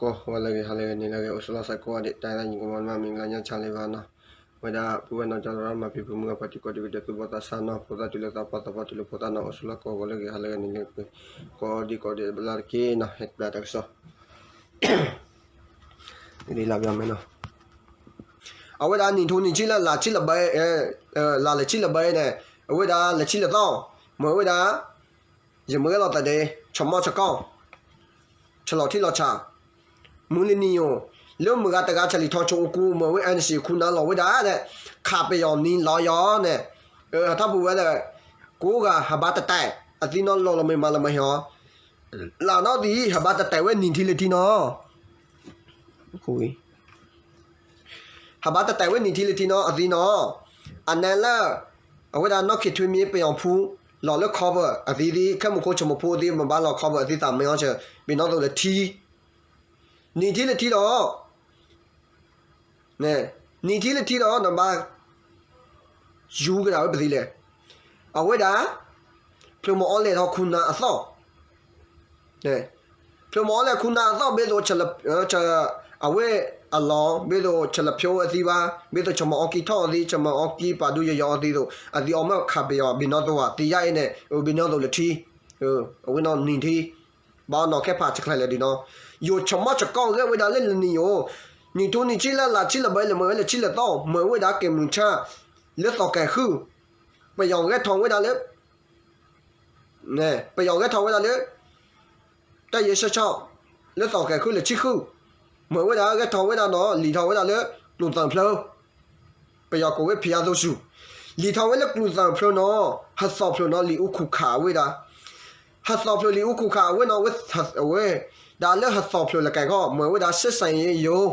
ကိးဂၤလၢအဂ့ၤ ဟါလၢအဂ့ၤ နံၤလၢအဂ့ၤ အိၣ်ဆူၣ်လီၤစဲးကိးဂၤဒဲး တၢ်အဲၣ်တၢ်ညီ ကမီၤမ့ၢ်မ့ၢ်ဂ့ၤ လၢညါဆါလံဘၣ်နီၤ. ဝဲဒၣ်ပုၢ်ဝဲၢ်နီၢ်ကၠီတရၣ် မၤဖံးဖုမုၢ်ဂၤ ပှၤတံၤကိးတံၤ ကတဲသူၣ်ဘီၣ်သးစၢ်နီၤ ဖိသၣ်တုၤလၢသးပှၢ် သးပှၢ်တုၤလၢဖိသၣ်နီၤ အိၣ်ဆူၣ်လီၤကိးဂၤလၢအဂ့ၤ ဟါလၢအဂ့ၤ နံၤလၢအဂ့ၤ ကိးဒံကိးဒဲး ဘျါတက့ၢ်နီၤ ဟဲဘျါတၢ်ကစီၣ် ဒ်လၢပျၢၤမ့ၢ်နီၤ အဝဲဒၣ်နံၣ်ထူနံၣ်ဆံလၢလါဆံလၢဘဲ လါလဲၤဆံလၢဘဲန့ၣ် အဝဲဒၣ်လဲၤဆံလၢသီ မ့ၢ်ဝဲဒၣ် ယမ့ၢ်ဂဲၤလီၤသးဒ့ ဆီၣ်မီၣ်ဆီၣ်ကီၢ် ဆလီၤထံလီၤဆး မုၢ်လၢနံၤယိာ် လၢမုၢ်ဂၤတဂၤ ဆၣ်လံၤထီၣ်ဆိအူကူ မ့ၢ်ဝဲ NCA ခူနၤလီၤဝဲဒၣ်န့ၣ် ခးပယီၤနံၤလီၤယီၤန့ၣ် ဟးထီၣ်ပူၤဝဲဒီး ကိးဂၤဟးဘါတတဲာ် အသံနီၤလီၤလီၤမ့ၢ်မးလၢမဟဲအီၤ လၢနီၣ်သံ ဟးဘါတတဲာ်ဝဲနံၤထံလၢထံနီၤ ဟးဘါတတဲာ်ဝဲနံၤထံလၢထံနီၤ အသံနီၤ အနဲလၢ အဝဲဒၣ်နီၢ်ခ့ထွံမ့ၢ်ပယီၤဖူ လီၤလၢခီပၢၤအသံသ့ ခဲမုၢ်ခိၣ်ဆိမိၣ်ဖိသ့ မ့ၢ်ဘၣ်လီၤခီပၢၤအသံသးမ့ၢ်အီၤ ဘ့ၣ်နီၣ်သိးလၢထံ နံၤထံလၢထံလီၤ နံၤထံလၢထံလီၤ နဘၣ် ယူၤကဒါဝဲပသံလဲၣ် အဝဲဒၣ် ဖျိမၤအီလဲၤထီၣ်ခူနၤအသီၣ် ဖျိမၤအီလဲၤခူနၤအသီၣ် ဘ့ၣ်သိး အဝဲအလီၢ် ဘ့ၣ်သိးဆၣ်လၢဖျိအသံဘၣ် ဘ့ၣ်သိးဆၣ်မၤအီကံထီၣ်အသံ ဆၣ်မၤအီကံပာ်ဒူယယီအသံသိး အသံအီၤမ့ၢ်ခးပယီၤ ဘ့ၣ်နီၣ်သိးဝဲသံယါအံၤန့ၣ် ဘ့ၣ်နီၣ်သိးလၢထံ အဝဲနီၣ်နံၤထံ ဘၣ်နီၣ်ခဲဖးဆဲးကျဲလဲၣ်ဒ်နီၣ် ယိၤဆီၣ်မီၣ်ဆီၣ်ကီၢ်ဂဲၤဝဲဒၣ်လၢလၢနံၤယိာ် နံၣ်ထူနံၣ်ဆံလၢလါဆံလၢဘဲလၢမ့ၢ်ဝဲလၢဆံလၢသီ မ့ၢ်ဝဲဒၣ်ကဲမုၢ်ဆၣ် လၢသီၣ်ကဲၤဃု ပယီၤဂဲၤထီၣ်ဝဲဒၣ်လၢ ပယီၤဂဲၤထီၣ်ဝဲဒၣ်လၢ တၢ်ယဲၢ်ဆၢဆီၣ် လၢသီၣ်ကဲၤဃုလၢဆံဃု မ့ၢ်ဝဲဒၣ်ဂဲၤထီၣ်ဝဲဒၣ်နီၣ် လံာ်ထီၣ်ဝဲဒၣ်လၢ ကျိာ်သၢဖျၢၣ် ပယီၤကိးဝဲဖံးအါသိစူၤ လံာ်ထီၣ်ဝဲလၢကျိာ်သၢဖျၢၣ်နီၣ် ဟသီၣ်ဖျၢၣ်နီၣ် လံာ်အူခူၣ်ခးဝဲဒၣ် ဟသီၣ်ဖျၢၣ်လံာ်အူခူၣ်ခးအဝဲနီၣ် အဝဲ ဒၣ်လၢဟသီၣ်ဖျၢၣ်လၢကဲခီ မ့ၢ်ဝဲဒၣ် ဆက်ဆံရေးရုံး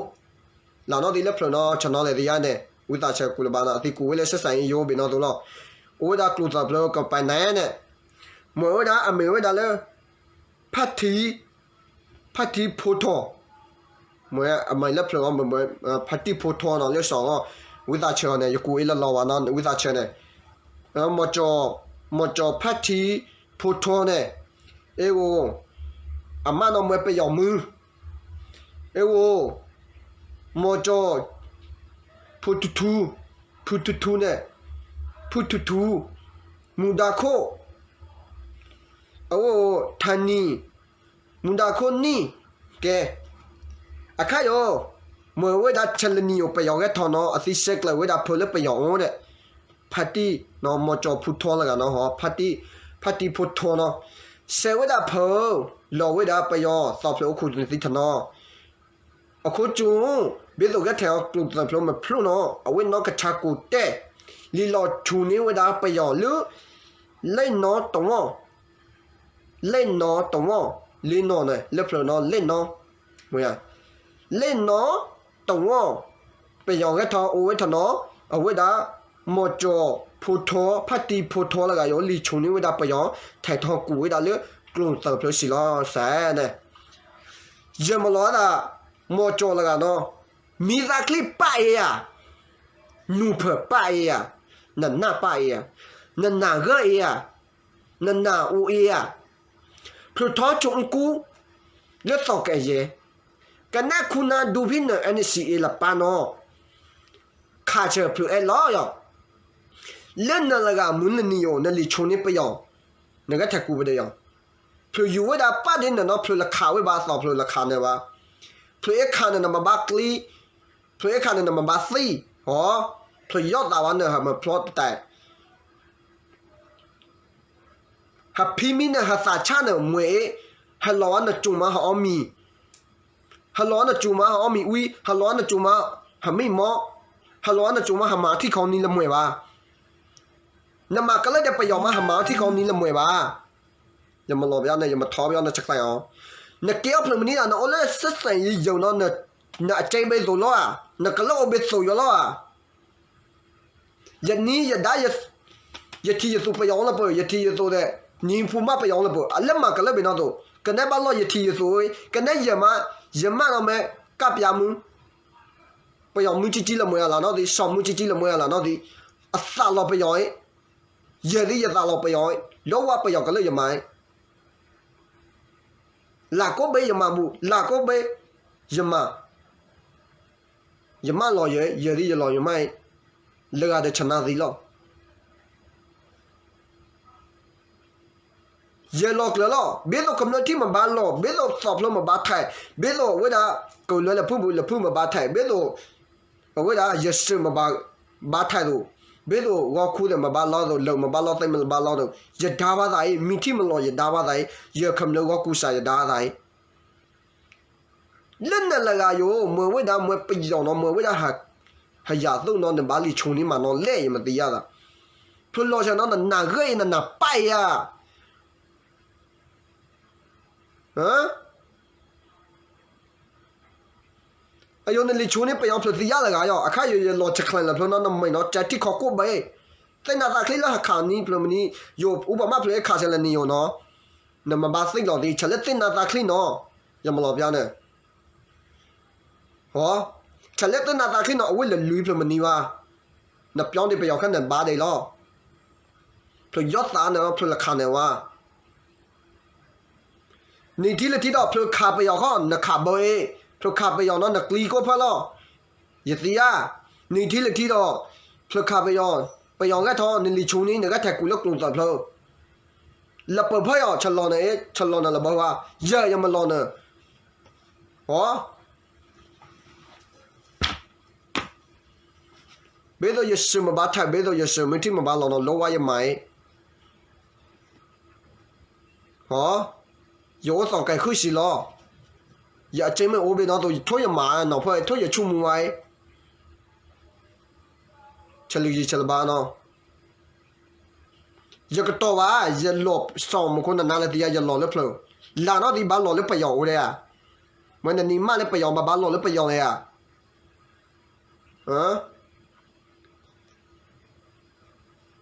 လၢနီၣ်သံလၢဖျၢၣ်နီၣ် ဆီၣ်နီၤလဲၣ်သ့ယါန့ၣ် ဝံသးစူၤကူးလၢၤဘၣ်နီၣ် အသံကူးဝဲလၢ ဆက်ဆံရေးရုံး ဘ့ၣ်နီၣ်သိးလီၤ အိၣ်ဝဲဒၣ်ကျိာ်သၢဖျၢၣ်ကပၤနဲန့ၣ် မ့ၢ်ဝဲဒၣ်အမ့ၢ်ဝဲဒၣ်လၢ ဖါတံၢ် ဖါတံၢ်ဖိထီ မ့ၢ်အမၤလၢဖျၢၣ်အီၤ မ့ၢ် ဖါတံၢ်ဖိထီနီၣ် လၢစီၤအီၤ ဝံသးစူၤန့ၣ် ယကူးအ့လီၤလီၤဘၣ်နီၣ် ဝံသးစူၤန့ၣ် မီၢ်ကၠီၣ် မီၢ်ကၠီၣ်ဖါတံၢ်ဖိထီန့ၣ် အ့ၣ်ဂိၣ် အမါနီၣ်မ့ၢ်ပယီၤမုၣ် အ့ၣ်ဂိၣ် မီၢ်ကၠီၣ် ဖုထူထူ ဖုထူထူန့ၣ် ဖုထူထူ မူဒါခိၣ် အအိၣ်ထါနံၣ် မူဒါခိၣ်နံၣ် ကဲ အခါယိၤ မ့ၢ်ဝဲဒၣ်ဆဲးလၢနံၣ်ယိၤ ပယီၤဂဲၤထီၣ်နီၣ် အသံဆဲးကျၢၤဝဲဒၣ်ဖၢလၢပယီၤအိၣ်ဒီး ဖါတံၢ်နီၣ် မီၢ်ကၠီၣ်ဖုထီလၢဂၤနီၣ် ဖါတံၢ် ဖါတံၢ်ဖိထီနီၣ် ဆဲးဝဲဒၣ်ဖၢ လီၤဝဲဒၣ်ပယီၤသီၣ်ဖျၢၣ်အိၣ်ခူၣ်သံထနီၣ် အခိၣ်ကၠူၣ် ဘ့ၣ်သိးဂဲၤထီၣ်အီၤကျိာ်သၢဖျၢၣ်မ့ၢ်ဖျိနီၣ် အဝဲနီၣ်ကဆါကိၣ်တဲၣ် လံာ်လီၤဆူၣ်န့ၢ်ဝဲဒၣ်ပယီၤလၢ လဲၣ်နီတဝီၢ် လဲၣ်နီတဝီၢ် လဲၣ်နီၣ်န့ၣ် လၢဖျၢၣ်နီၣ် လဲၣ်နီၣ် လဲၣ်နီတဝီၢ် ပယီၤဂဲၤထီၣ်အိၣ်ဝဲထီၣ်နီၣ် အဝဲဒၣ် မီၢ်ကၠီၣ်ဖိထီ ဖါတံၢ်ဖိထီလၢဂၤယိၤ လံာ်ဆူၣ်န့ၢ်ဝဲဒၣ်ပယီၤ ထဲးထီၣ်ကူးဝဲဒၣ်လၢ ကျိာ်သၢဖျၢၣ်စံးလီၤစဲးန့ၣ် ယမၤလီၤဒၣ် မီၢ်ကၠီၣ်လၢဂၤနီၣ် မံသးချံပာ်အံၤဧါ နူၤဖၢၣ်ပာ်အံၤဧါ နနၢ်ပာ်အံၤဧါ နနၢ်ဂၢၢ်အံၤဧါ နနၢ်အိၣ်အံၤဧါ ဖျၢၣ်ထီၣ်ဆိအူကူ လၢသီၣ်ကဲၤယဲၢ် ကနၣ်ခူနၢ်ဒူဖံနၢၤ NCA လၢပၢ်နီၣ် ခးဆၢဖျၢၣ်အဲၣ်လီၤယီၤ လၢနၤလၢဂၤမုၢ်လၢနံၤယိၤ နလံာ်ဆူၣ်န့ၢ်ပယီၤ နဂဲၤထီၣ်ကူးဝဲဒီးယီၤ ဖျၢၣ်ယူၤဝဲဒၣ်ပာ်ဒ်နၢၤနီၣ် ဖျၢၣ်လၢခးဝဲဘၣ် သီၣ်ဖျၢၣ်လၢခးန့ၣ်ဘၣ် ဖျၢၣ်အ့ၣ်ခးန့ၣ် နမၤဘၣ်ကျံ ဖျၢၣ်အ့ၣ်ခးန့ၣ် နမၤဘၣ်သံ ဟီ ဖျၢၣ်ယီၣ်သးဝဲန့ၣ် ဟးမၤဖျီတတဲာ် ဟးဖံးမံန့ၣ် ဟးသးဆၣ်န့ၣ် မွဲအ့ၣ် ဟးလီၤဝဲနကၠိမါဟးအီၣ်မံၤ ဟးလီၤဝဲနကၠိမါဟးအီၣ်မံၤဝံၤ ဟးလီၤဝဲနကၠိမါ ဟးမံမီၢ် ဟးလီၤဝဲနကၠိမါဟးမၤထံၣ်ခီနံၤလၢမွဲဘၣ် နမၤကလၢာ်ဒီးပယီၤမါဟးမၤထံၣ်ခီနံၤလၢမွဲဘၣ် ယမၤလီၤဘၣ်န့ၣ် ယမၤထီဘၣ်န့ၣ် ဆဲးကျၢၤအီၤ နကဲအီၣ်ဖျၢၣ်မနုၤဒၣ် နအိၣ်လၢ ဆက်ဆံရေးရုံး နီၣ် နအကဲဘ့ၣ်သိးလီၤဧါ နကလၢာ်အိၣ်ဘ့ၣ်သိးယီၤလီၤဧါ ယနံၤယဒါ ယထံၣ်ယသူၣ်ပယီၤလၢပှဲၤ ယထံၣ်ယသူၣ်ဒီး နံၤဖူမးပယီၤလၢပှဲၤ အလၢမၤကလၢာ်ဘ့ၣ်နီၣ်သိး ကနဲဘၣ်လီၢ်ယထံၣ်ယသူၣ် ကနဲယမါ ယမါနီၣ်မ့ၢ် ကၢ်ပၠါမုၢ် ပယီၤမုၢ်ကံကံလၢမွဲအလီၢ်နီၣ်သံ စီၤမုၢ်ကံကံလၢမွဲအလီၢ်နီၣ်သံ အသးလီၤပယီၤအံၤ ယဲၢ်သံယသးလီၤပယီၤအံၤ ဒီးဝဲပယီၤကလၢာ်ယမါအံၤ လၢကိးဘ့ၣ်ယမၤဘူး လၢကိးဘ့ၣ် ယမၤ, ယမၢလီၤယဲ, ယဲဒ်ယလီၤယမၢအံၤ, လၢဂၤဒီးဆနၣ်သံလီၤ. ယလီၤကျၢၤလီၤ, ဘ့သိးကမျၢၢ်ထံၣ်မ့ၢ်ဘၣ်လီၤ, ဘ့သိးသီဖျိမ့ၢ်ဘၣ်ထဲး, ဘ့သိးအဝဲဒၣ် ကလၢလၢဖုၣ်ပူၤလၢဖုၣ်မ့ၢ်ဘၣ်ထဲး, ဘ့သိး အဝဲဒၣ်ယစၢၤမ့ၢ်ဘၣ်, ဘၣ်ထဲးသိး, ဘ့သိးဂီၢ်ခူသ့ၣ်မ့ၢ်ဘၣ်လီၤသိး, လၢမ့ၢ်ဘၣ်လီၤသ့မ့ၢ်ဘၣ်လီၤသိး, ယဒါဘၣ်သးအံၤ, မ့ၢ်ထံၣ်မ့ၢ်လီၤယဒါဘၣ်သးအံၤ, ယကမျၢၢ်ဂီၢ်ခူစးယဒါဘၣ်သးအံၤ လၢနလၢဂၤယိၤ မ့ၢ်ဝဲဒၣ်မ့ၢ်ပယီၤနီၤ မ့ၢ်ဝဲဒၣ် ဟယၤသိၣ်နီၤ နဘၣ်လံၤဆူန့ၢ်မးနီၤလဲၣ် ယမ့ၢ်သံယါသး, ဖျိလီၤဆၢနီၤ နနၢ်ဂ့ၢ်အံၤ နနၢ်ပၢ်အံၤဧါ, အယိၤနလံၤဆူန့ၢ်ပယီၤဖျိသံယါလၢဂၤယီၤ အခါယိၤယလီၤဆဲးချဲးလၢဖျိနီၤ နမဲာ်နီၤ ကဲထံခီခိၣ်ဘၣ်, သ့ၣ်နၤသးချံလၢဟးခးနံၤဖျိမနံၤ ယိၤအူပမၣ်ဖျိဟဲခးဆဲးလၢနံၤယိၤနီၤ, နမ့ၢ်ဘၣ်သ့ၣ်လီၤသံ ဆဲးလၢသ့ၣ်နၤသးချံနီၤ, ယမၤလီၤပျါန့ၣ် ဟီ, ဆဲးလၢသ့ၣ်နၤသးချံနီၤ အဝဲလၢလွံၢ်ဖျိမနံၤဝဲ, နပျီဒံးပယီၤခါန့ၣ်ဘၣ်ဒံးလီၤ, ဖျိယီၢ်သးန့ၣ် ဖျိလၢခးန့ၣ်ဝဲ, နံၤထံလၢထံဒီး ဖျိခးပယီၤခီ နခးဘၢအ့ၣ်, ဖျိခးပယီၤနီၤ နကျံကိၣ်ဖၢလီၤ, ယသံဧါ, နံၤထံလၢထံဒီး ဖျိခးပယီၤ, ပယီၤဂဲၤထီၣ် နလံၤဆူန့ၢ် နဂဲၤထဲးကူးလၢကျိၤသၢဖျိ လၢပၢၤဖၢယီၤ ဆလီၤနၤအ့ၣ် ဆလီၤနၤလၢဘၢဝါ, ယဲယမၤလီၤနၤ, ဟီ, ဘ့သိးယစၢၤမ့ၢ်ဘၣ်ထဲး ဘ့သိးယစၢၤမ့ၢ်ထံၣ်မ့ၢ်ဘၣ်လီၤနီၤ လိဝါယမၤအ့ၣ်, ဟီ, ယအိၣ်သီးကဲၤဃုာ်စံလီၤ, ယအစ့မ့ၢ်အိၣ်ဘ့ၣ်နီၤသိး ယထိၣ်ယမၤနီၤဖဲ ထိၣ်ယဆိကမိၣ်ဝဲအ့ၣ်, ဆဲးလံယဆဲးလဘါနီၤ ယကတီၢ်ဘၣ် ယလီၤစီၤမူခိၣ်နနါလၢသံယါ ယလီၤလၢဖျၢၣ်, လၢနီၢ်သံဘၣ်လီၤလၢပယီၤအိၣ်ဒံးဧါ, မ့ၢ်နနံၤမၢ်လၢပယီၤဘၣ်ဘၣ်လီၤလၢပယီၤလဲၣ်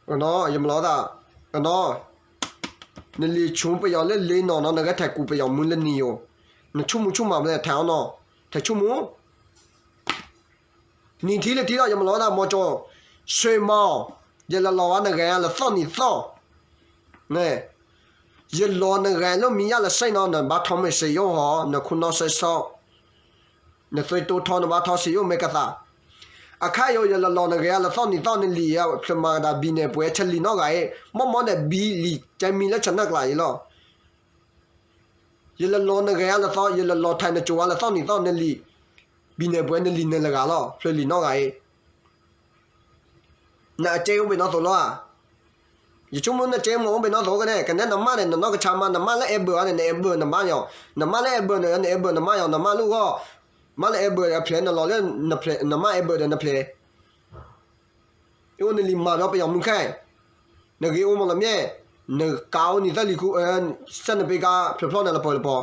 ဧါ, ယမၤလီၤသး, နလံၤဆူပယီၤလၢလ့နီၤနီၤ နဂဲၤထဲးကူးပယီၤမုၢ်လၢနံၤယိၤ, နဆိကမိၣ်ဆိကမးဖဲလဲၣ် ထဲးအီနီၤ, ထဲးဆိကမိၣ် နံၤထံလၢထံဒီး ယမၤလီၤဝဲဒၣ် မီၤကၠီၤ, ဆွ့ၣ်မီၤ, ယလဲၤလီၤဝဲနဂဲၤလၢသီၣ်နံၤသီၣ်, ယလီၤနဂဲၤလၢမံၤယါလၢစ့ၣ်နီၤ နဘၣ်ထီၣ်မ့ၢ်စ့ယိၣ်ဟီ နခိၣ်နီၣ်စ့ဆီ, နသွံၣ်တိၢ်ထီ နဘၣ်ထီၣ်စ့ယိၣ်မ့ၢ်ကသး, အခါယိၤ ယလဲၤလီၤနဂဲၤလၢသီၣ်နံၤသီၣ် နလံၤဧါ ဖျၢၣ်မၤကဒါဘံၣ်န့ၣ်ပှဲၤ ဆဲးလံနီၢ်ဂၤအ့ၣ်, မီၢ်မီၢ်န့ၣ် ဘံၣ်လံၤကဲမံၤလၢဆနၢၣ်ကျါအံၤလီၤ ယလဲၤလီၤနဂဲၤအါလၢသီ, ယလဲၤလီၤထဲးနကိၤဝါလၢသီၣ်နံၤသီၣ် နလံၤ, ဘံၣ်န့ၣ်ပှဲၤ နလံၤန့ၣ်လၢဂၤလီၤ ဖျၢၣ်လံၤနီၢ်ဂၤအံၤ, နအစ့အိၣ်ဘ့ၣ်နီၣ်သိးလီၤဧါ, ယဆိကမိၣ်နစ့မ့ၢ်အိၣ်ဘ့ၣ်နီၣ်သိးကန့ၣ် ကနဲနမၢ်န့ၣ် နနီၢ်ကဆါမး နမၢ်လၢအဲၣ်ဘၢၣ်ဧါန့ၣ် နအဲၣ်ဘၢၣ်နမၢ်ယီၤ, နမၢ်လၢအဲၣ်ဘၢၣ်န့ၣ် နအဲၣ်ဘၢၣ်နမၢ်ယီၤ နမၢ်လၢဂီၢ်, မၢ်လၢအဲၣ်ဘၢၣ်ဒီးဖျဲး နလီၤလၢ နမၢ်အဲၣ်ဘၢၣ်ဒီးနဖျဲး အအိၣ်နလံၤမၤဒီးပယီၤမုၢ်ခဲ, နဂ့ၤအိၣ်မးလီၤမ့ၢ်, နကးအိၣ်နံၤသၢလံၤခူ, စဲးနပ့ကါဖျိဖျိန့ၣ်လၢပၢၤလၢပီၤ,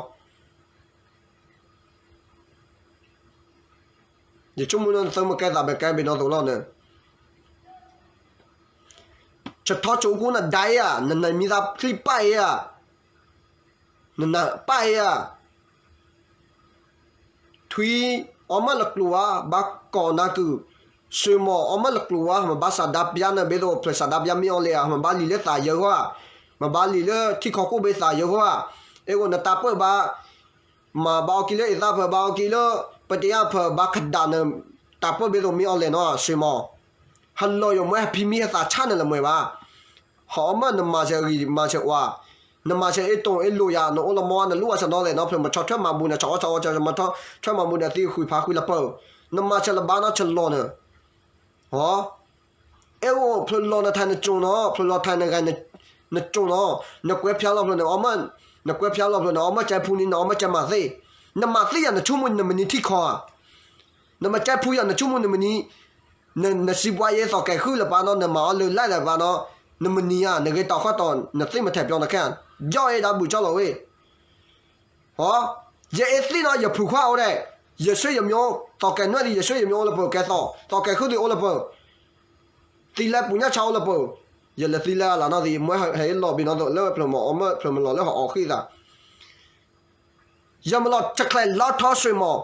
ယဆိကမိၣ်နသုမ့ၢ်ကဲသးဘၣ်ကဲဘ့ၣ်နီၣ်သိးလီၤန့ၣ်, ဆထီၣ်ဆိကမိၣ်နဒါအံၤဧါ, နနံၤမံၤသးချံပၢ်အံၤဧါ, နနၢ်ပၢ်အံၤဧါ ထွံၣ်အီၣ်မၢလၢကျိၤဝါ ဘၣ်ကိးနၤကုၢ်, ဆွ့ၣ်မီၤအီၣ်မၢလၢကျိၤဝါ မ့ၢ်ဘၣ်ဆန္ဒပြန့ၣ် ဘ့သိးဖျၢၣ်ဆန္ဒပြမ့ၢ်အီၤလဲၣ်ဧါ, မ့ၢ်ဘၣ်လံာ်လၢသးယၢဂီၢ်ဧါ, မ့ၢ်ဘၣ်လံာ်လၢထံခီခိၣ်ဘ့သးယၢဂီၢ်ဧါ, အဲၣ်ဂိၣ်နတၢ်ပၢၢ်ဘၣ်, မၤဘၣ်အီၤက့ၤလၢအ့သၣ်ဖၢ ဘၣ်အီၤက့ၤလၢ ပတယၣ်ဖၢ ဘၣ်ကဒါနတၢ်ပၢၢ်ဘ့သိးမ့ၢ်အီၤလဲၣ်နီၤ ဆွ့ၣ်မီၤ, ဟလီၤယိၤမ့ၢ်ဟဲဖံမံဟဲသးဆၣ်န့ၣ်လၢမ့ၢ်ဘၣ် ဟီအီၣ်မၢနမၤစၢၤဂံၢ်မၤစၢၤဝါ, နမၤစၢၤအ့တိၢ်အ့လိာ်ယၤ နအိၣ်လၢမီၢ်နလူၤဝဲဆၢနီၤလဲၣ်နီၤ ဖျၢၣ်မၤဆီၣ်ထွဲမၤဘူးနဆီၣ်အီၣ်ဆီၣ်အီၣ်ဆီၣ် မၤဆီၣ်ထွဲမၤဘူးဒီးသံဃုာ်ဖးဃုာ်လၢပၢၤ, နမၤစၢၤလၢၤဘၣ်နီၤဆလီၤန့ၣ်, ဟီ, အဲၣ်ဂိၣ်ဖျိလီၤနထဲးနကိၤနီၤ ဖျိလီၤထဲးနဂၤ နကိၤနီၤ, နကွဲးဖျါလီၤဖျိနအီၣ်မၢ, နကွဲးဖျါလီၤဖျိနအီၣ်မၢကဲဖူန့ၣ် နအီၣ်မၢကဲမၤသ့, နမၤသ့ယၤ နဆိကမိၣ်နမနံၤထံခီဧါ နမၤကဲဖူယၤ နဆိကမိၣ်နမနံၤ, နစံးပှၤယဲသိးကဲၤဃုာ်လၢပှၤနီၤ နမၤအီၣ်လၢလဲၣ်လၢပှၤနီၤ, နမနံၤဧါ နဂ့ၤတီၤဃီတီၤ နသ့ၣ်မထဲးပျီနခဲ, ယီၢ်အ့ဒၣ်ဘူးကၠီလီၤဝဲ, ဟီ, ယအ့သ့ၣ်နီၤယဖုခွါအိၣ်ဒဲး, ယဆွေယမျိုး, သီးကဲၤနွဲၣ်ဒံး ယဆွေယမျိုးအိၣ်လၢပၢၤ ကဲသီး, သီးကဲၤဃုာ်ဒံးအိၣ်လၢပၢၤ, သံလဲပူညၣ်ဆါအိၣ်လၢပၢၤ, ယလဲၤသံလဲလၢ်နီၤသံ မ့ၢ်ဟဲလီၤဘ့ၣ်နီၤသိးလၢဖျၢၣ်မၤအီၣ်မၢ ဖျၢၣ်မၤလီၤလၢဟီၣ်အီၣ်ဃံသး ယမၤလီၤတချဲးလီထီဆွ့ၣ်မီၤ,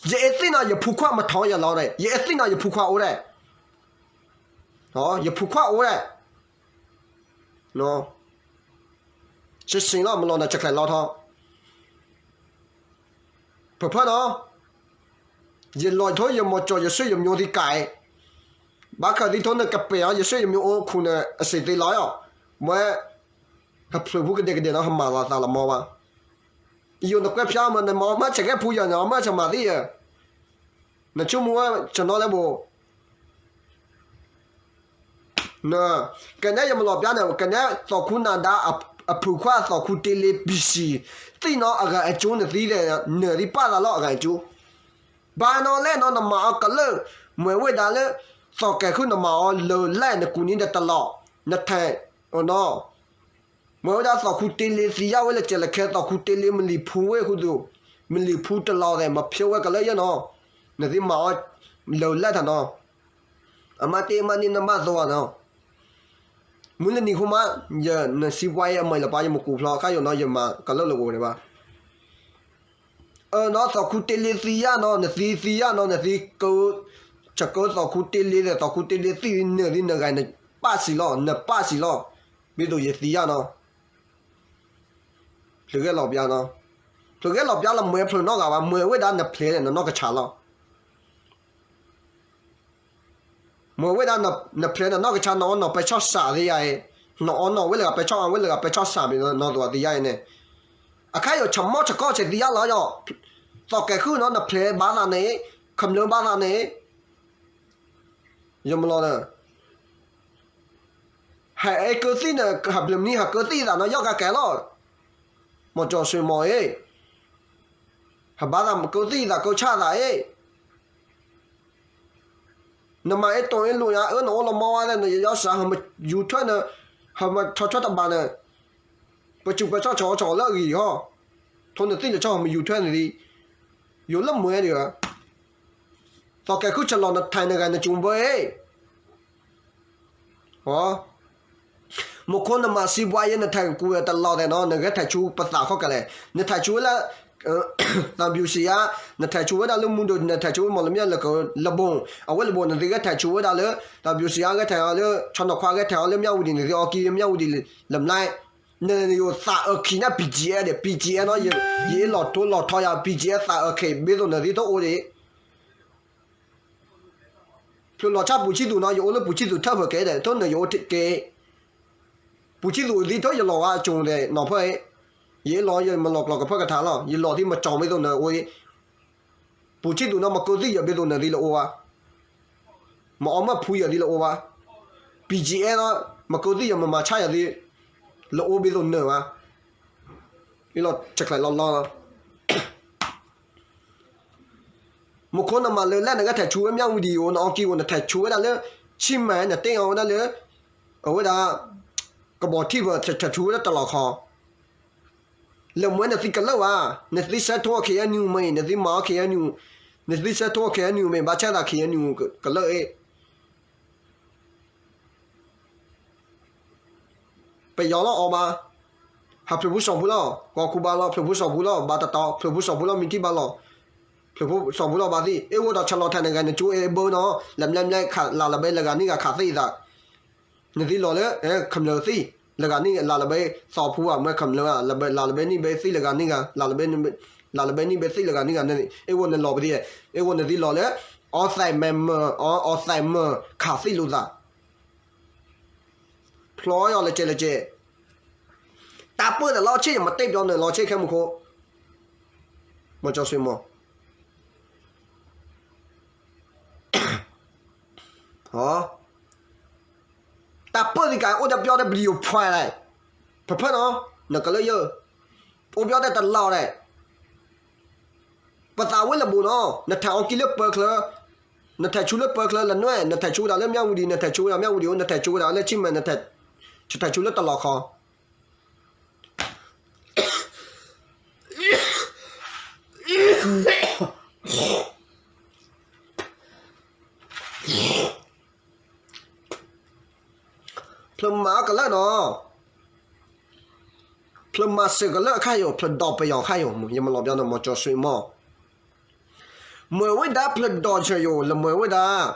ယအ့သ့ၣ်နီၤယဖုခွါမထီယလီၤန့ၣ် ယအ့သ့ၣ်နီၤယဖုခွါအိၣ်ဒဲး, ယဖုခွါအိၣ်ဒဲး, စ့ၢ်စ့ၢ်လီၤမၤလီၤန့ၣ်တချဲးလီထီ ပဖၢၣ်နီၤ, ယလီၤထိယမိၤကၠီၤ ယဆွေယမျိုးသံကးအံၤ, ဘၣ်ဃးသံထိနကပဲာ်အီၤ ယဆွေယမျိုးအိၣ်ခူၣ်န့ၣ် အစံးသ့လီၤအီၤ, ဝဲ ဟဖျုးဖူကဒဲကဒဲနီၤ ဟမၤလီၤသးလီၤမီဘၣ်, ယိၤနကွဲးဖျါမး နမၤအီၤမၢဆဲးကဲဖူယၤ နအီၤမၢဆဲးမၤသံယၤ, နဆိကမိၣ်ဝဲဆနီၤလၢဘိ ကနဲယမလီၤပျါန့ၣ် ကနဲသီၣ်ခူနၤဒါ အဖုၣ်ခွါသီၣ်ခူတ့လ့ပံၤစံၣ် သံၣ်နီၤအဂၤအကၠိနသံဒီး နၢၤသံပာ်သးလီၤအဂၤအကၠိ, ဘၣ်နီၤလဲၣ်နီၤ နမၤအီၤကလၢာ်, မ့ၢ်ဝဲဒၣ်လၢ သီၣ်ကဲၤခုၣ်နမၤအီၤလၢာ်လဲၣ် နကူၣ်နံၤဒီးတလီၤ, နထဲးနီၤ မ့ၢ်ဝဲဒၣ်သီၣ်ခူတ့လ့သံယါဝဲလၢကဲးလၢခဲ သီၣ်ခူတ့လ့မလံၤဖူဝဲဃုာ်သူၣ်, မလံၤဖူတလီၤသဲး မဖျိဝဲကလၢာ်ယဲနီၤ, နသံမၤအီၤလၢာ်လဲၣ်ထးနီၤ, အမါတ့အမါန့ၣ်နဘၣ်သိးဘၣ်နီၤ, မုၢ်လၢနံၤဃိမး, ယနစံးပှၤအံၤအမံၤလၢပှၤ ယမ့ၢ်ကူးဖျီအခါယိာ်နီၤ ယမၤကလၢာ်လၢာ်အိၣ်ဒံးဘၣ် အၢနီၤ သီၣ်ခူတ့လ့သံယါနီၤ နသံသံယါနီၤ နသံကၢ, ဆၢကၢသီၣ်ခူတ့လ့ဒီး သီၣ်ခူတ့လ့သံနၢၤသံနဂၤနပာ်စံးလီၤ နပာ်စံးလီၤ, ဘၣ်သိးယသံယါနီၤ, ဖျုးဂဲလီၤပျါနီၤ, ဖျုးဂဲလီၤပျါလၢမ့ၢ်ဖျုးနီတဂၤဘၣ် မ့ၢ်ဝဲဒၣ်နဖျဲးန့ၣ် နနီၢ်ကဆးလီၤ မ့ၢ်ဝဲဒၣ်နဖျဲးန့ၣ် နီၢ်ကဆါ နအီၣ်နီၢ်ပဲဆီၣ်စးသ့ယါအံၤ, နအီၣ်နီၢ်ဝဲလၢဂၤပဲဆီၣ်အဝဲလၢဂၤပဲဆီၣ်စးမ့ၢ်နီၢ်သူအသ့ယါအံၤန့ၣ်, အခါယိာ်ဆၢမီၢ်ဆၢကီၢ်ဆဲးသ့ယါလီၤယီၤ, သီၣ်ကဲၤခုၣ်နီၢ် နဖျဲးဘၣ်သးန့ၣ်, ခမျၢၢ်ဘၣ်သးန့ၣ်, ယမလီၤဒီး ဟဲအဲၣ်ကၢသံၣ်န့ၣ် ဟးဘျုးမနံၤဟးကၢသံၣ်သးနီၢ်ယီၢ်ကကဲလီၤ, မီၤကၠီဆွ့ၣ်မီၤအ့ၣ်, ဟးဘၣ်သးကၢသံၣ်သးကၢဆၣ်သးအ့ၣ် နမၤအ့ၣ်တိၢ်အ့ၣ်လိာ်ညါ အၢ နအိၣ်လီၤမီၢ်ဝဲလၢနယီၢ်စး ဟမယူၤထွဲန, ဟမထီၣ်ထွဲတဘးန, ပစူၣ်ပဲဆီၣ်ဆီၣ်ဆီၣ်လၢအဂံၢ်ဟီ, ထိနသံၣ်လၢဆီၣ် ဟမယူၤထွဲနသံ, ယိၤလၢမွဲဒံးဧါ, သီၣ်ကဲၤခုၣ်ဆၢလီၤနထဲးနဂၤနကၠူဘၢအ့ၣ် မူခိၣ်နမၤစံးပှၤယဲ နထဲးကူၣ်တလီၤသဲးနီၤ နဂဲၤထဲးဆူပသးခီကလဲၣ်, နထဲးဆူဝဲဒၣ် သးဘျူးစံယါ, နထဲးဆူဝဲဒၣ်လၢမူဒိၣ် နထဲးဆူဝဲမီၢ်လမၠဲၣ်လၢကလဘိၣ်, အဝဲလဘိၣ် နသ့ဂဲၤထဲးဆူဝဲဒၣ်လၢ သးဘျူးစံယါဂဲၤထဲးအီၤလၢ ဆီနီၤခွါဂဲၤထဲးအီၤလၢမၠၣ်ဝတံၤ နသ့အီကံလၢမၠၣ်ဝတံၤလၢ လၢမလါ နယိၤသးအၢခံန့ၣ် ပံၣ်ကံအဲၣ်ဒီး ပံၣ်ကံအဲၣ်နီၤ ယအ့ၣ်လီၤထိလီၤထီယၤ ပံၣ်ကံအဲၣ်သးအၢခံ ဘ့သိးနသ့ထိအိၣ်ဒံး ဖျိလီၤဆၣ်ပူၤဆံၣ်သူးနီၤ ယအိၣ်လၢပူၤဆံၣ်သူးထၢၣ်ဖၢကဲဒီး ထိၣ်နယအိၣ်က့ ပူၤဆံၣ်သူးသံထိၣ်ယလီၤဝဲကၠိၤသဲးနီၤဖၢၣ်အံၤ, ယအ့ၣ်လီၤယမၤလီၤကျီၤကဖၢၣ်ကထါလီၤ ယလီၤသံမကၠီၤဘ့သိးနအိၣ်အံၤ, ပူၤဆံၣ်သူးနီၤ မကၢသံၣ်ယဘ့သိးနသ့လၢအိၣ်ဘၣ်, မအီၣ်မၢဖူယၤသံလၢအိၣ်ဘၣ်, ပံၣ်ကံအဲၣ်နီၤ မကၢသံၣ်ယမမၤဆၣ်ယၤသံ လၢအိၣ်ဘ့သိးနဘၣ်, အ့ၣ်လီၤဆဲးကျဲးလီၤလီၤ မူခိၣ်နမၤလၢလဲၣ် နဂဲၤထဲးဆူဝဲမၠၣ်ဝတံၤအိၣ် နအီကံအိၣ် နထဲးဆူဝဲဒၣ်လၢ ဆံၣ်မဲာ် နတ့ၢ်အီၤဝဲဒၣ်လၢ အဝဲဒၣ် ကဘီထံၣ်ဖၢ ထဲးဆူဝဲဒၣ်တလီၤခီ, လၢမွဲနသံကလၢာ်ဝဲ, နသံဆဲးထိၣ် KNU မ့ၢ် နသံမၤအီၤ KNU, နသံဆဲးထိၣ် KNU မ့ၢ် ဘၣ်ဆၣ်သး KNU ကလၢာ်အ့ၣ် ပယီၤလီၤအီၤဘၣ်, ဟးဖျၢၣ်ဖိစီၤဖိလီၤ, ကီၢ်ခူဘၣ်လီၤ ဖျၢၣ်ဖိစီၤဖိလီၤ ဘၣ်တတီ ဖျၢၣ်ဖိစီၤဖိလီၤ မံထံၣ်ဘၣ်လီၤ, ဖျၢၣ်ဖိစီၤဖိလီၤဘၣ်သံ အ့ၣ်အိၣ်ဒီးဆၢလီၤထဲးနဂၤနကၠိအဲၣ်ဘၢနီၤ လၢမလၢမလၢ လၢလၢဘဲလၢဂၤန့ၣ်ဂၤခးသံအသး, နသံလီၤလၢ ခမျၢၢ်သံ လၢဂၤန့ၣ်ဂၤ လၢလၢဘဲသီဖိဧါ မ့ၢ်ခမျၢၢ်ဧါ လၢလၢဘဲန့ၣ်ဘဲသံလၢဂၤန့ၣ်ဂၤ လၢလၢဘဲန့ၣ်ဘဲသံလၢဂၤန့ၣ်ဂၤန့ၣ် အ့ၣ်အိၣ်နလီၤပသံ, အ့ၣ်အိၣ်နသံလီၤလၢ အီသဲးမဲာ်မၢၢ် အီသဲးမၢၢ်ခးသံလိာ်သး ဖျီယီၤလၢကဲလၢကဲ, တၢ်ပၢၢ်ဒီးလီၤဆ့ၣ် ယမၤတဲပျီနၢၤလီၤဆ့ၣ်ခဲမူခိၣ်, မီၤကၠီဆွ့ၣ်မီၤ, တၢ်ပၢၢ်သံကအိၣ်ဒီးပျီဒီး video file လဲၣ်, ဖၢဖၢနီၤ, နကလၢယဲ, အိၣ်ပျီဒီးတလီၤလဲၣ် ပသးဝဲလၢဘိၣ်နီၤ နထဲးအီကံလၢပၢချၢ, နထဲးဆူလၢပၢချၢလၢနွဲၣ် နထဲးဆူဝဲဒၣ်လၢမၠၣ်ဝတံၤ နထဲးဆူဝဲဒၣ်မၠၣ်ဝတံၤအိၣ် နထဲးဆူဝဲဒၣ်လၢဆံၣ်မဲာ် နထဲးဆူလၢတလီၤခီ ဖျၢၣ်မၤအီၤကလၢာ်နီၤ, ဖျၢၣ်မၤစၢၤကလၢာ်အခါယိာ် ဖျၢၣ်ဒိးပယီၤအခါယိာ် ယမၤလီၤပျီနီၤ မီၤကၠီဆွ့ၣ်မီၤ, မ့ၢ်ဝဲဒၣ်ဖျၢၣ်ဒိးစၢၤယိာ် လၢမ့ၢ်ဝဲဒၣ်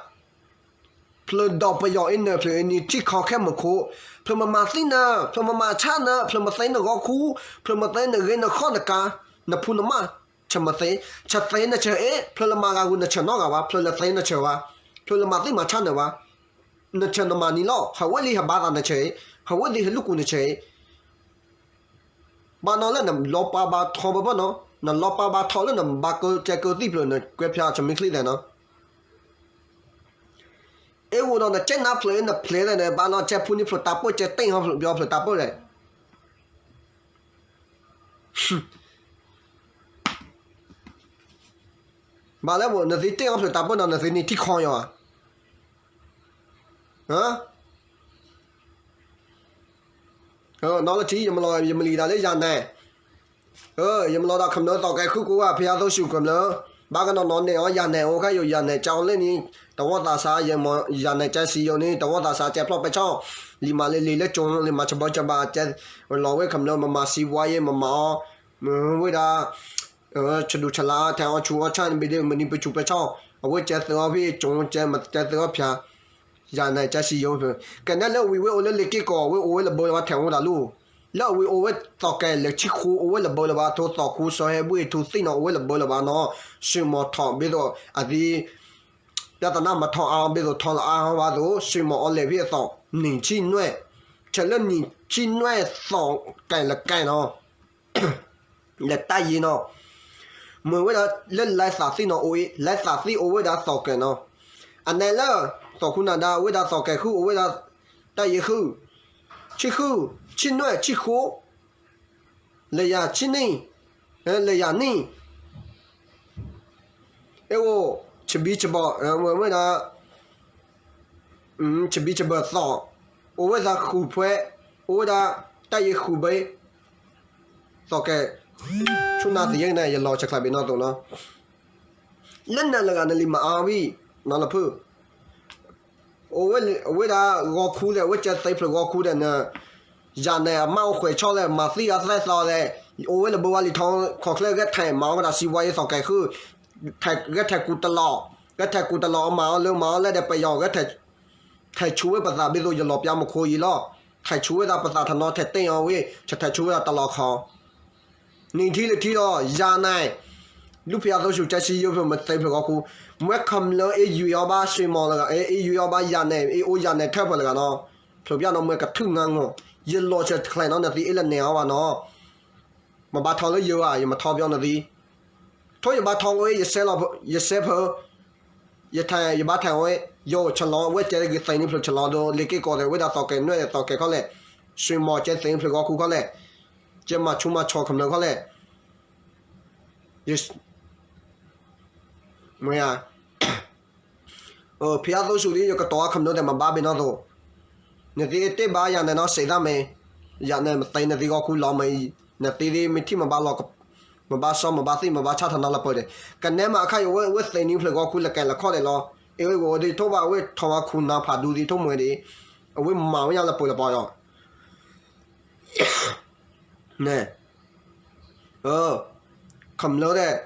ဖျၢၣ်ဒိးပယီၤအံၤနၢၤ ဖျၢၣ်အံၤနံၤထံၣ်ခီခဲမူခိၣ်, ဖျၢၣ်မၤမၤသံနၤ ဖျၢၣ်မၤမၤဆါနၤ ဖျၢၣ်မၤသ့နဂီၢ်ခူ, ဖျၢၣ်မၤသ့နဂ့ၤနဃီၣ်နကၤ, နဖူနမၣ် ဆၢမသ့, ဆၢသ့နဆၢအ့ၣ်, ဖျၢၣ်လၢမၤဂၤဂုာ်နဆၢနီတဂၤဘၣ်, ဖျၢၣ်လၢသ့နဆၢဘၣ်, ဖျၢၣ်လၢမၤသံမၤဆါနဘၣ်, နဆၢနမၤနံၤလီၤ, ဟးဝ့ၢ်လံဟးဘါသးနဆၢအ့ၣ်, ဟးဝ့ၢ်လံဟဲလူၢ်ကူနဆၢအ့ၣ်, ဘၣ်နီၤလၢနလီၤပာ်ဘၣ်ထီဘၣ်ဘၣ်နီၤ, နလီၤပာ်ဘၣ်ထီလၢနဘါကၢကဲကၢသံၣ်ဖျၢၣ် နကွဲးဖျါဆၢမုၢ်ချံသဲးနီၤ အ့ၣ်ဝဲဒီးနကဲနါဖျၢၣ်နဖျဲးသးန့ၣ် ဘၣ်နီၤ ကဲဖူန့ၢ်ဖျၢၣ်တၢ်ပၢၢ် ကဲတ့ၢ်ဟီဖျၢၣ်ဘၣ်ဖျၢၣ်တၢ်ပၢၢ်လဲၣ်. ဘၣ်လၢ နသုတ့ၢ်ဟီဖျၢၣ်တၢ်ပၢၢ်နီၤ နသုန့ၣ်ထံၣ်ခီယီၤဧါ. နီၢ်လၢထံ ယမၤလီၤ ယမၤလံၤတၢ်လၢယၤနဲၣ် ယမၤလီၤဒီးခမျၢၢ်သီၣ်ကဲၤဃုကိးဂၤ ဖဲယါသိဆူၣ်ခမျၢၢ် ဘၣ်ကနီၤနီၤနဲၣ်အီၤ ယၤနဲၣ်အိၣ်ခါယိာ် ယၤနဲၣ်ကၠီလၢန့ၣ် တဝီသးစး ယၤနဲၣ်ကဲစံယိာ်န့ၣ် တဝီသးစးကဲဖျီၣ်ပဲဆၣ် လံာ်မးလၢလံာ်လၢကၠိ လံာ်မးဆၢဘၢဆၢဘၣ် ကဲလီၤဝဲခမျၢၢ် မမၤစံးဝါယဲ မမၤအီၤ မဝဲဒၣ် ဆဒူၣ်ဆလါ ထဲးအီၣ်ဆူအီၣ်ဆၣ် ဘ့ဒ့မနံၤပဆူးပဲဆၣ် အဝဲကဲသုးအီၤဖဲကၠိ ကဲမၤကဲသုးအီၤဖၠး ယၤနဲၣ်ကဲစံယိာ် ကနဲလၢဝံၤဝဲအိၣ်လၢလ့ၤက့ၢ်ကီၢ် ဝဲအိၣ်ဝဲလၢဘၢလၢၤဘၣ်ထဲးအိၣ်တၢ်လီၢ် လၢအဝံၤအိၣ်ဝဲသီၣ်ကဲၤလၢာ်ဆံဃိ အိၣ်ဝဲလၢဘၢလၢၤဘၣ် ထိသီၣ်ခူ စီၤဟဲဘှ့ၣ် ထူသံၣ်နီၤ အိၣ်ဝဲလၢဘၢလၢၤဘၣ်နီၤ စှ့ၣ်မီၤထီၣ်ဘ့သိးအသံ ပြဿနာမၤထီၣ်အါဘ့သိးထီၣ်လၢအါဟီဘၣ်သိး စှ့ၣ်မီၤအီၤလဲၣ်ဖဲအသီၣ် နံၣ်ဆံနွဲၣ် ဆဲးလၢနံၣ်ဆံနွဲၣ်သီၣ်ကဲၤလၢကဲၤနီၤ လဲၤတၢ်ယံၤနီၤ မ့ၢ်ဝဲဒၣ်လၢလဲၤသးသံနီၤအိၣ်အံၤ လဲၤသးသံအိၣ်ဝဲဒၣ်သီၣ်ကဲၤနီၤ အနဲလၢ သီၣ်ခူနၤဒါ အဝဲဒၣ်သီၣ်ကဲၤဃု အိၣ်ဝဲဒၣ်တၢ်ယံၤဃု ဆံဃု ဆံနွဲၣ် ဆံဃိ လၢယၤဆံနံၣ် လၢယၤနံၣ် အ့ၣ်အိၣ် ဆဘံၣ်ဆဘီၣ် ဝဲဒၣ် ဆဘံၣ်ဆဘီၣ်သီၣ် အိၣ်ဝဲဒၣ်ဃုဖှဲ အိၣ်ဝဲဒၣ်တၢ်ယံၤဃုဘ့ သီၣ်ကဲၤ ဆူနၤသယဲၢ်န့ၣ် ယလီၤဆဲးချးဘ့ၣ်နီၢ်သိးနီၤ လၢနၤလၢဂၤနလံၤမၤအါဝံၤ နီၢ်လၢဖုၣ် အဝဲဒၣ်ဂီၤခူဒီး အဝဲကဲသ့ဖျၢၣ်ဂီၤခူဒီးန့ၣ် ယၤနဲၣ်အမါအိၣ်ဃဲၤဆီလဲၣ် မၤသံအသဲသီလဲၣ် အိၣ်ဝဲလၢဘိဝါလံၤထီ ခီၣ်ချၢဂဲၤထဲးမၤဝဲဒၣ်စံးဝါယဲသီၣ်ကဲၤဃု ဂဲၤထဲးကူၣ်တလီၢ် ဂဲၤထဲးကူၣ်တလီၢ်အမၤအီၤလၢ မၤအီၤလဲၣ်ဒီးပယီၤ ထဲးဆူဝဲပသးဘ့သိးယလီၤပျါမူခိၣ်အံၤလီၤ ထဲးဆူဝဲဒၣ်ပသးထနီ ထဲးတ့ၢ်အီၤဝဲ ဆထဲးဆူဝဲဒၣ်တလီၢ်ခီ နံၣ်ထံလၢထံလီၤ ယၤနဲၣ် လူဖဲအသိဆူၣ်ကဲစံယိဖျၢၣ်မသ့ဖျၢၣ်ဂီၤခူ မွဲခမျၢၣ်အ့ၣ်ယွံအီၤဘၣ် စှ့ၣ်မီၤလၢဂၤ အ့ၣ်ယွံအီၤဘၣ်ယၤနဲၣ် အ့ၣ်အိၣ်ယၤနဲၣ်ထၢၣ်ဖျၢၣ်လၢဂၤနီၤ ဖျိးပျၢ်နီၤ မွဲကထုးငါငီၢ် ယလီၤဆဲးချဲးနီၤ နသံအ့ၣ်လၢနဲၣ်အီၤဘၣ်နီၤ မဘါထီလၢယၤဧါ ယမထီပျီနသံ ထိယဘါထီဝဲ ယစဲးဖၢ ယထဲး ယဘါထဲးဝဲ ယအိၣ်ဆလီၤဝဲကဲသ့န့ၣ်ဖျၢၣ်ဆလီၤဒီး လ့ၤက့ၢ်ကီၢ်သ့ၣ်ဝဲဒၣ်သီၣ်ကဲၤနွဲၣ်သီၣ်ကဲၤခီလဲၣ် စှ့ၣ်မီၤကဲသ့န့ၣ်ဖျၢၣ်ဂီၤခူခီလဲၣ် ကဲမၤဆူးမၤဆီၣ်ခမျၢၣ်ခီလဲၣ် မ့ၢ်ဧါ ဖဲအသိဆူၣ်လံ ယကတီၤခမျၢၣ်သ့ၣ်မဘါဘ့ၣ်နီၢ်သိး နသံအ့ၣ်တ့ၢ်ဘၣ်ယၤနဲၣ်နီၤ စံးသးမ့ၢ် ယၤနဲၣ်မသ့နသံဂီၤခူလီၤမ့ၢ် နသံသ့ၣ်မ့ၢ်ထံၣ်မဘါလီၤ မဘါစီမဘါသံမဘါဆၣ်ထနီလၢပၢၤဒဲး ကနဲမးအခါအံၤဝဲသ့န့ၣ်ဖျၢၣ်ဂီၤခူလဲၤကဲလီၤခီလဲၣ်လီၤ အ့ၣ်ဝဲဂီၤဒ်ထိၣ်ဘၣ်ဝဲထီၣ်ဝါခူနၤဖးဒူသံထိၣ်မှဲဒ် အဝဲမၤဝဲညါလၢပၢၤလၢပီၤယီၤ န့ၣ် ခမျၢၣ်သ့ၣ်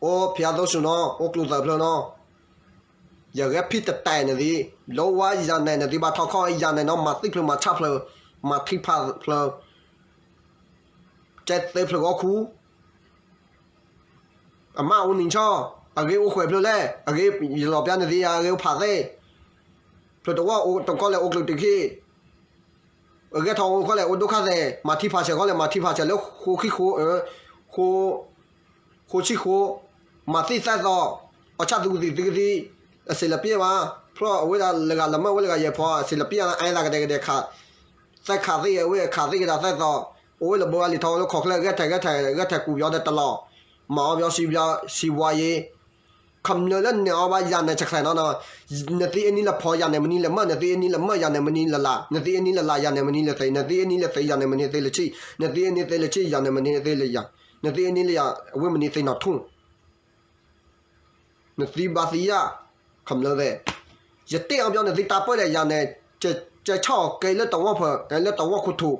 အိၣ်ဖဲအသိဆူၣ်နီၤ အိၣ်ကျိၤသၢဖျၢၣ်နီၤ ယဂဲၤဖံးတတဲာ်နသံ လီဝါယၤနဲၣ်နသံဘၣ်ထီၣ်ခီၣ်ယၤနဲၣ်နီၤ မၤသံဖျၢၣ်မၤဆၣ်ဖျၢၣ် မၤထံဖးဖျၢၣ် ကဲသ့ဖျၢၣ်ဂီၤခူ အမါအိၣ်နံၤဆီ အဂ့ၢ်အိၣ်ဃဲၤဖျၢၣ်လဲၣ် အဂ့ၢ်ယလီၤပျါနသံယၤ အဂ့ၢ်အိၣ်ဖးသ့ ဖျၢၣ်တဝီအိၣ်တကီၢ်လဲၣ်အိၣ်ကျိၤတခံ အဂဲၤထီၣ်အိၣ်ခီလဲၣ် အိၣ်ဒိၣ်ခါသဲး မၤထံဖးဆဲးခီလဲၣ် မၤထံဖးဆဲးလၢဃိခံဃိ ဃိ ဃိဆံဃိ မၤသံသဲသီၣ် အီၣ်ဆၣ်သုကသံၣ်သုကသံၣ် အစ့လပျဲဘၣ် ဖျီၣ်အဝဲဒၣ်လၢဂၤလၢမၢဝဲလၢဂၤယဲၢ်ဖီ အစ့လပျဲလၢအဲၣ်သးကဒဲကဒဲခး သဲခးသ့ၣ်အဝဲခးသ့ၣ်ကဒဲသဲသီၣ် အိၣ်ဝဲလၢဘိဝါလံၤထီၣ်လၢခီၣ်ချၢ ဂဲၤထဲးဂဲၤထဲး ဂဲၤထဲးကူးပယီၤဒီးတလီၢ် မၤအီၣ်ပယီၤစံးပယီၤစံးဝါယ့ ခမျၢၣ်လၢနဲၣ်အီၤဘၣ်ယၤနဲၣ်ဆဲးချဲးနီၤ နသံအ့ၣ်နံၤလၢဖီယၤနဲၣ်မနံၤလၢမၢ နသံအ့ၣ်နံၤလၢမၢယၤနဲၣ်မနံၤလၢလး နသံအ့ၣ်နံၤလၢလးယၤနဲၣ်မနံၤလၢသ့ နသံအ့ၣ်နံၤလၢသ့ယၤနဲၣ်မနံၤသ့လၢဆံ နသံအ့ၣ်နံၤသ့လၢဆံယၤနဲၣ်မနံၤသ့လၢယၤ နသံအ့ၣ်နံၤလၢယၤ အဝဲမနံၤသ့နီၣ်ထူၣ် နသံဘၣ်သံယၤ ခမျၢၣ်သ့ၣ် ယတ့အီၤပယီၤနသံတၢ်ပၢၢ်ဒီးယၤနဲၣ် ကဲဆၣ်အီၤကဲလၢတဝီဖၢၣ် လၢတဝီခိၣ်ထူၣ်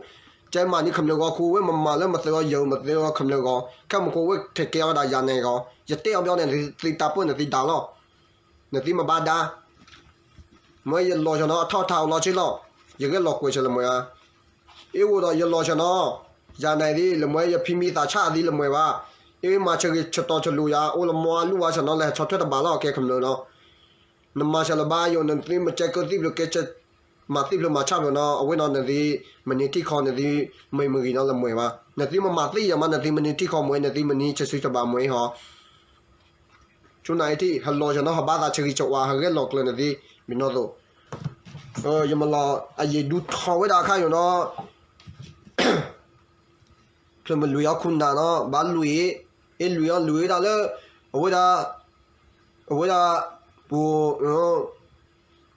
ကဲမၤနံၤခမျၢၣ်ဂီၤခူဝဲမၤမၤလၢမသ့အီၤယၢၤ မသ့အီၤခမျၢၣ်ဂီၤ ခဲမုၢ်ခိၣ်ဝဲထဲးကဲအီၤဒၣ်ယၤနဲၣ်ဂီၤ ယတ့အီၤပယီၤန့ၣ် နသံတၢ်ပၢၢ်နသံဒါလီၤ နသံမဘါဒါ မ့ၢ်ယလီၤဆၢနီၤ အထီၣ်ထါအိၣ်လီၤဆ့လီၤ ယဂဲၤလီၤကွဲးဆၢလၢမွဲဧါ အ့ၣ်ဝဲဒီးယလီၤဆၢနီၤ ယၤနဲၣ်သံလၢမွဲ ယဖံမံသးဆၣ်သံလၢမွဲဘၣ် အ့ မၤဆၢဂ့ၤဆၢတီဆၢလိာ်ယၤ အိၣ်လၢမီလူၢ်ဝါဆၢနီၤ လဲၤဆီၣ်ထွဲတဘၣ်လီၤ ကဲခမျၢၣ်နီၤ. နမၤဆၢလၢၤဘၣ်ယိာ် နသုမ့ၢ်ကဲကၢသံၣ်ဖျၢၣ်ကဲ မၤသံၣ်ဖျၢၣ်မၤဆၣ်ဖျၢၣ်နီၤ အဝဲနီၤနသု မနုၤထံၣ်ခီနသု မ့ၢ်မဂ့ၤနီၤလၢမွဲၤဘၣ် နသုမ့ၢ်မၤသံၣ်ယၤမး နသုမနုၤထံၣ်ခီမွဲၤ နသုမနုၤဆၢစုတဘၣ်မွဲၤဟီ ဆူနၤအံၤထံၣ် ဟလီၤဆၢနီၤ ဟဘါသးဆၢဂ့ၤဆၢဝါ ဟဂဲလီၤကျၢၤနသု မ့ၢ်နီၢ်သိး ယမၤလီၤ အယံာ်ဒူထီၣ်ဝဲဒၣ်အခါယိာ်နီၤ ဖျၢၣ်မ့ၢ်လွံၢ်အီၤခူနၤနီၤ ဘၣ်လွံၢ် အ့လွံၢ်အီၤလွံၢ်ဝဲဒၣ်လၢ အဝဲဒၣ် အဝဲဒၣ် ပူၤ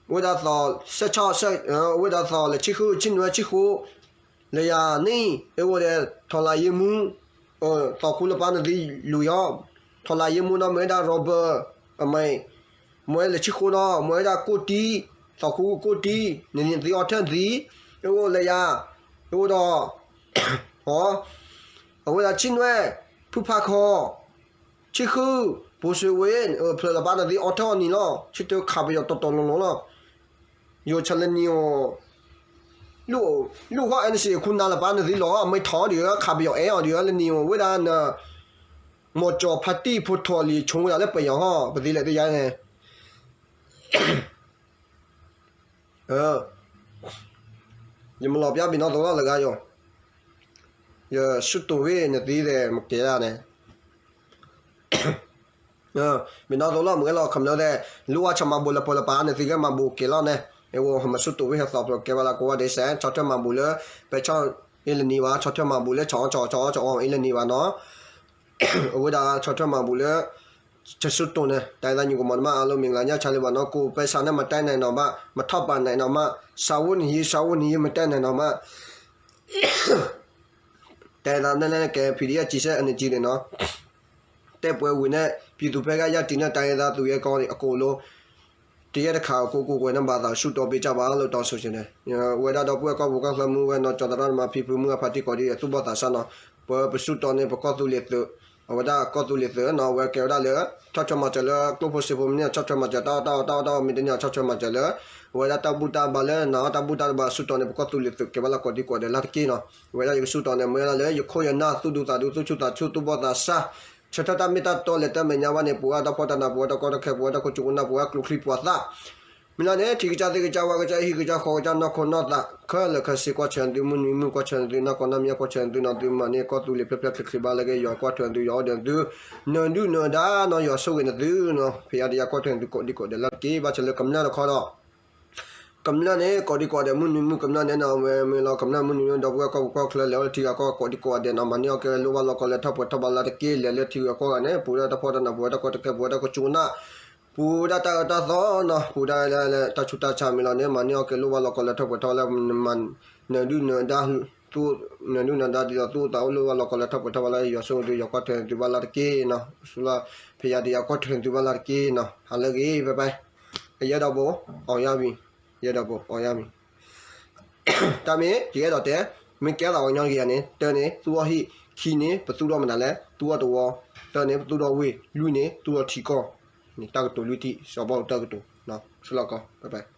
အဝဲဒၣ်သီၣ် စဲးဆီၣ် အဝဲဒၣ်သီၣ်လဲၤဆံဃု ဆံနွဲ ဆံဃိး လၢယၤန့ၣ် အဝဲဒၣ် ထီၣ်လၢယ့မူ သီၣ်ခူလၢပၢ်နသံလွံၢ်အီၤ ထီၣ်လၢယ့မူနီၤ မ့ၢ်ဝဲဒၣ် Robert အမံၤ မ့ၢ်ဝဲလဲၤဆံဃိးနီၤ မ့ၢ်ဝဲဒၣ်ကိၣ်တံ သီၣ်ခူကိၣ်တံ နသံအီၤထၢၣ်နသံ အဝဲလၢယၤ အဝဲဒီး အဝဲဒၣ်ဆံနွဲ ဖုဖးခီ ဆံဃု ပူၤစ့ဝ့ ဖျၢၣ်လၢပၢ်နသံအီၤထၢၣ်အီၤနံၤလီၤ ဆံတၢခးပယီၤတီတီလိၤလိၤလီၤ ယိၤဆၢလၢနံၤဧိၤ လူၢ်ဃီ N C ခူနၤလၢပၢ်နသံလီၤ အမ့ၢ်ထီၣ်ဒံး ခးပယီၤအဲၣ်အီၤဒံး လၢနံၤဧိၤ ဝဲဒၣ်န မီၤကၠီၤဖါတံၢ်ဖိထိၣ်လံၤဆိဝဲဒၣ်လၢပယီၤဟီ ပသံလဲၣ်တယါန့ၣ် ယမၤလီၤပျါဘံၣ်နီၣ်သိးလီၤလၢဂၤယိၤ ယဆူၣ်တိၣ်ဝဲနသံဒဲးမ့ၢ်ကဲဒၣ်န့ၣ် ဘံၣ်နီၣ်သိးလီၤမ့ၢ်ဂဲလီၤ ခမျၢၢ်သဲး လူဝါဆီၣ်မၤဘူၣ်လၢပၢၤလၢပၢ်နသံဂဲမၤဘူၣ်ကဲလီၤန့ၣ် အဝဲဟမၤဆူၣ်တိၣ်ဝဲဟဲသီၣ်ဖျိးကဲဘၣ်လၢကဝီၤဒဲးစဲး ဆီၣ်ထွဲမၤဘူၣ်လၢ ပဲဆီၣ်အ့လၢနံၤဘၣ် ဆီၣ်ထွဲမၤဘူၣ်လၢ ဆီၣ်အီဆီၣ်အီဆီၣ်အီအ့လၢနံၤဘၣ်နီၤ အဝဲဒၣ်ဆီၣ်ထွဲမၤဘူၣ်လၢ ဆၢဆူၣ်တိၣ်န့ၣ် တၢ်အဲၣ်သးညူကမီၤတမး အါလုံးမင်္ဂလာညါဆါလံဘၣ်နီၤ ကိုယ်ပိုင်ဆံနဲ့မတတ်နိုင်တော့ဘၣ် မထောက်ပံ့နိုင်တော့ဘၣ် စာဝတ်နေရေး စာဝတ်နေရေး မတတ်နိုင်တော့ဘၣ် တၢ်အဲၣ်သးနဲၣ်လဲၣ်ကဲ P D F ကျည်စဲ energy န့ၣ်နီၤ တဲပှဲၤဝံၤန့ၣ် ပြည်သူ့ဘက်က ရပ်တည်နဲ့ တိုင်းရင်းသားသူရဲကောင်းတွေ အကုန်လုံး တရက်တခါ ကိုယ်ကိုယ်ကိုယ်နဲ့ ဘာသာရှုထောင့်ပေးကြပါလို့ တောင်းဆိုချင်တယ်။ ဝဲဒၣ်ဒီပုၢ်ဝဲၢ်ကီၢ်ပူၤကီၢ်ချၢမုၢ်ဝဲနီၤ ကၠီၤသရၣ်မၤဖံဖုမုၢ်အဖါတံၢ်ကီးဒ်သူၣ်ဘီၣ်သးစၢ်နီၤ ပပဆူၣ်တီၣ်န့ၣ် ပကီၢ်သူလ့ၤသုး အဝဲဒၣ်ကီၢ်သူလ့ၤသုးနီၤ အဝဲကဲဝဲဒၣ်လၢ ဆီၣ်ထွဲမၤစၢၤလၢ ကျိၣ်ဖိစ့ဖိမနုၤ ဆီၣ်ထွဲမၤစၢၤတၢ်အီၣ်တၢ်အီတၢ်အီတၢ်အီမ့ၢ်တန့ၢ် ဆီၣ်ထွဲမၤစၢၤလၢ အဝဲဒၣ်တၢ်ဘူၣ်တၢ်ဘါလၢနီၤ တၢ်ဘူၣ်တၢ်ဘါဆူၣ်တီၣ်န့ၣ် ပကီၢ်သူလ့ၤသုးကဲဝဲလၢကိးဒံကိးဒဲးလၢ်တက့ၢ်နီၤ အဝဲဒၣ်ယကဆူၣ်တီၣ်န့ၣ် မ့ၢ်ဝဲဒၣ်လၢယခိၣ်ယနၢ် သူၣ်ဒူသးဒူ သူၣ်ဆူၣ်သးဆူၣ် သူၣ်ဘီၣ်သးစၢ် ဆၢထၢၣ်တၢ်မ့ၢ်တၢ်တီလဲၤတၢ်မဲာ်ညါဘၣ်န့ၣ် ပဝဲတၢ်ဖှီၣ်တၢ်နး ပဝဲတၢ်ကီတၢ်ခဲ ပဝဲတၢ်ခိၣ်ကၠူကနၢ် ပဝဲကျိချံပှၤသၣ် မ့ၢ်လီၤန့ၣ် ထံကစၢ်သ့ၣ်ကစၢ်ဝၣ်ကစၢ်ဟံၣ်ကစၢ်ဃီကစၢ်နီၢ်ခိနီၢ်သး ခဲလၢာ်ခဲဆ့ ကွၢ်ဆၢၣ်သု မုၢ်နွံမုၢ် ကွၢ်ဆၢၣ်သု နီၢ်ကီၢ်နီၢ်မံၤ ကွၢ်ဆၢၣ်သုနီၤ သုမၤန့ၢ်ကီၢ်သူလ့ၤဖျဲၣ်ဖျဲၣ်ချ့ချ့ဘၣ်လၢက့ၤ ယွၤကွၢ်ထွဲသု ယွၤအိၣ်ဒီးသု နၢၤဒုၣ်နၢၤဒါနီၤ ယွၤဆိၣ်ဂ့ၤနသုနီၤ ဖဲယါတယါကွၢ်ထွဲသုကိးဒံကိးဒဲးလၢ်တက့ၢ် ဘၣ်ဆၣ်လၢကမျၢၢ်တခီဒီး ကမျၢၢ်န့ၣ် ကိးဒံကိးဒဲး မုၢ်နွံမုၢ်ကမျၢၢ်န့ၣ်နီၤ ဝဲမ့ၢ်လီၤကမျၢၢ်မုၢ်နွံဒီပုၢ်ဝဲၢ်ကီၢ်ပူၤကီၢ်ချၢ လဲၤအိၣ်လၢထံဂၤကီၢ်ဂၤကိးဒံကိးဒဲးနီၤ မၤန့ၢ်အီၣ်ကဲလိၣ်ဘၣ်လီၢ်ကီၢ်လၢထီၣ်ပှဲၤထီၣ်ဘၣ်လၢ်တက့ၢ် လဲၤလၢထံဂၤကီၢ်ဂၤန့ၣ် ပူၤဒၣ်တၢ်ဖှီၣ်တၢ်နး ပူၤဒၣ်တၢ်ကီတၢ်ခဲ ပူၤဒၣ်တၢ်ဆူးတၢ်ဆါမ့ၢ်လီၤန့ၣ် မၤန့ၢ်အီၣ်ကဲလိၣ်ဘၣ်လီၢ်ကီၢ်လၢထီၣ်ပှဲၤထီၣ်ဘၣ်လၢ် နၢၤဒုၣ်နၢၤဒါ နၢၤဒုၣ်နၢၤဒါဒ်သိးသူၣ်အိၣ်သးအိၣ်လိၣ်ဘၣ်လီၢ်ကီၢ်လၢထီၣ်ပှဲၤထီၣ်ဘၣ်လၢ် ယွၤဆိၣ်ဂ့ၤသု ယွၤကွၢ်ထွဲသုဘၣ်လၢ်တက့ၢ်နီၤ ဆူလၢ ဖဲယါတယါကွၢ်ထွဲသုဘၣ်လၢ်တက့ၢ်နီၤ ဟါလၢဂ့ၤ bye bye ယဲဒီးဘိ အောင်ရမည် ယဲဒီးဘိ အောင်ရမည် တၢ်မ့ၢ် ယအဲၣ်ဒိးတဲ မ့ၢ်ကဲသးပှၤကညီတဂ့ၤယၤန့ၣ် တၢ်န့ၣ် သူၣ်အီၣ်ဟံၣ် ခံန့ၣ် ပသူၣ်ထီၣ်မနုၤလဲၣ် သူၣ်အီၣ်တဝီ သၢန့ၣ် ပသူၣ်ထီၣ်ဝ့ၢ် လွံၢ်န့ၣ် သူၣ်ထီၣ်ထံကီၢ် န့ၣ်တၢ်ကတိၤလွံၢ်ထံၣ် စီၤဘီတၢ်ကတိၤ ဆူလီၢ်ကီၢ် bye bye